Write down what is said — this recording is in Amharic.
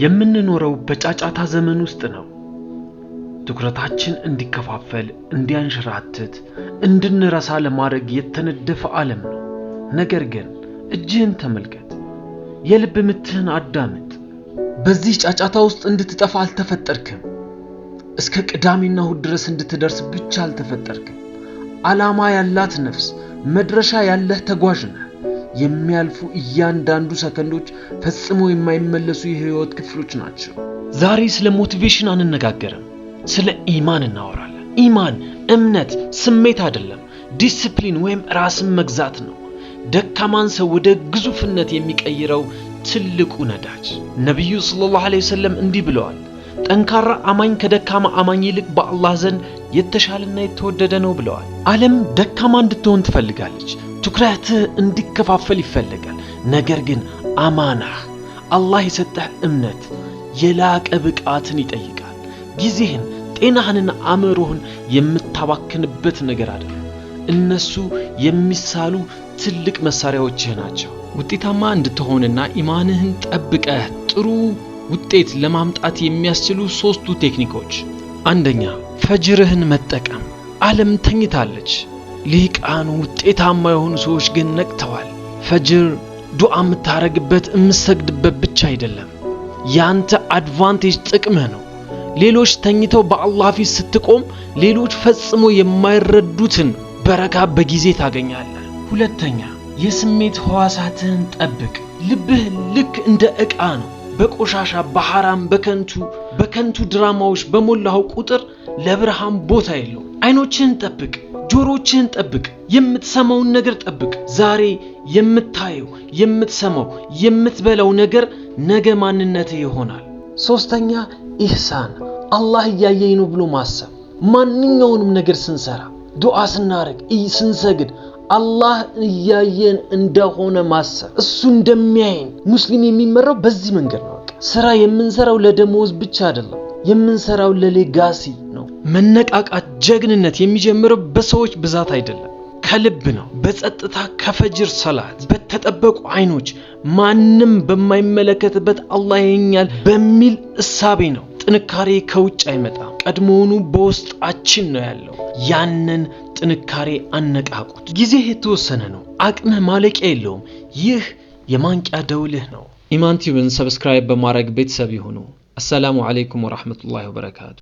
የምንኖረው በጫጫታ ዘመን ውስጥ ነው። ትኩረታችን እንዲከፋፈል፣ እንዲያንሸራትት፣ እንድንረሳ ለማድረግ የተነደፈ ዓለም ነው። ነገር ግን እጅህን ተመልከት፣ የልብ ምትህን አዳምጥ። በዚህ ጫጫታ ውስጥ እንድትጠፋ አልተፈጠርክም። እስከ ቅዳሜና እሁድ ድረስ እንድትደርስ ብቻ አልተፈጠርክም። ዓላማ ያላት ነፍስ፣ መድረሻ ያለህ ተጓዥ ነህ። የሚያልፉ እያንዳንዱ ሰከንዶች ፈጽሞ የማይመለሱ የህይወት ክፍሎች ናቸው። ዛሬ ስለ motivation አንነጋገርም፣ ስለ ኢማን እናወራለን። ኢማን እምነት፣ ስሜት አይደለም፣ ዲስፕሊን ወይም ራስን መግዛት ነው። ደካማን ሰው ወደ ግዙፍነት የሚቀይረው ትልቁ ነዳጅ። ነቢዩ ሰለላሁ ዐለይሂ ወሰለም እንዲህ ብለዋል፣ ጠንካራ አማኝ ከደካማ አማኝ ይልቅ በአላህ ዘንድ የተሻለና የተወደደ ነው ብለዋል። ዓለም ደካማ እንድትሆን ትፈልጋለች። ትኩረትህ እንዲከፋፈል ይፈለጋል። ነገር ግን አማናህ፣ አላህ የሰጠህ እምነት የላቀ ብቃትን ይጠይቃል። ጊዜህን፣ ጤናህንና አእምሮህን የምታባክንበት ነገር አይደለም። እነሱ የሚሳሉ ትልቅ መሳሪያዎችህ ናቸው። ውጤታማ እንድትሆንና ኢማንህን ጠብቀህ ጥሩ ውጤት ለማምጣት የሚያስችሉ ሶስቱ ቴክኒኮች፣ አንደኛ፣ ፈጅርህን መጠቀም። ዓለም ተኝታለች። ሊቃኑ ውጤታማ የሆኑ ሰዎች ግን ነቅተዋል። ፈጅር ዱዓ የምታረግበት፣ የምትሰግድበት ብቻ አይደለም፣ ያንተ advantage፣ ጥቅምህ ነው። ሌሎች ተኝተው በአላህ ፊት ስትቆም ሌሎች ፈጽሞ የማይረዱትን በረካ በጊዜ ታገኛለህ። ሁለተኛ፣ የስሜት ህዋሳትህን ጠብቅ። ልብህ ልክ እንደ ዕቃ ነው። በቆሻሻ፣ በሐራም፣ በከንቱ ድራማዎች በሞላኸው ቁጥር ለብርሃን ቦታ የለውም። አይኖችህን ጠብቅ፣ ጆሮችህን ጠብቅ፣ የምትሰማውን ነገር ጠብቅ። ዛሬ የምታየው፣ የምትሰማው፣ የምትበላው ነገር ነገ ማንነትህ ይሆናል። ሶስተኛ፣ ኢህሳን፣ አላህ እያየኝ ነው ብሎ ማሰብ። ማንኛውንም ነገር ስንሰራ፣ ዱዓ ስናደርግ፣ ስንሰግድ አላህ እያየን እንደሆነ ማሰብ፣ እሱ እንደሚያየን። ሙስሊም የሚመራው በዚህ መንገድ ነው። በቃ ስራ የምንሰራው ለደሞዝ ብቻ አይደለም፣ የምንሰራው ለ legacy ነው። መነቃቃት፣ ጀግንነት የሚጀምረው በሰዎች ብዛት አይደለም፣ ከልብ ነው። በጸጥታ ከፈጅር ሰላት በተጠበቁ አይኖች፣ ማንም በማይመለከትበት አላህ ያየኛል በሚል እሳቤ ነው። ጥንካሬ ከውጭ አይመጣም፣ ቀድሞውኑ በውስጣችን ነው ያለው። ያንን ጥንካሬ አነቃቁት። ጊዜህ የተወሰነ ነው፣ አቅምህ ማለቂያ የለውም። ይህ የማንቂያ ደውልህ ነው። ኢማን ቲዩብን subscribe በማድረግ ቤተሰብ ይሁኑ። አሰላሙ አለይኩም ወራህመቱላሂ ወበረካቱ።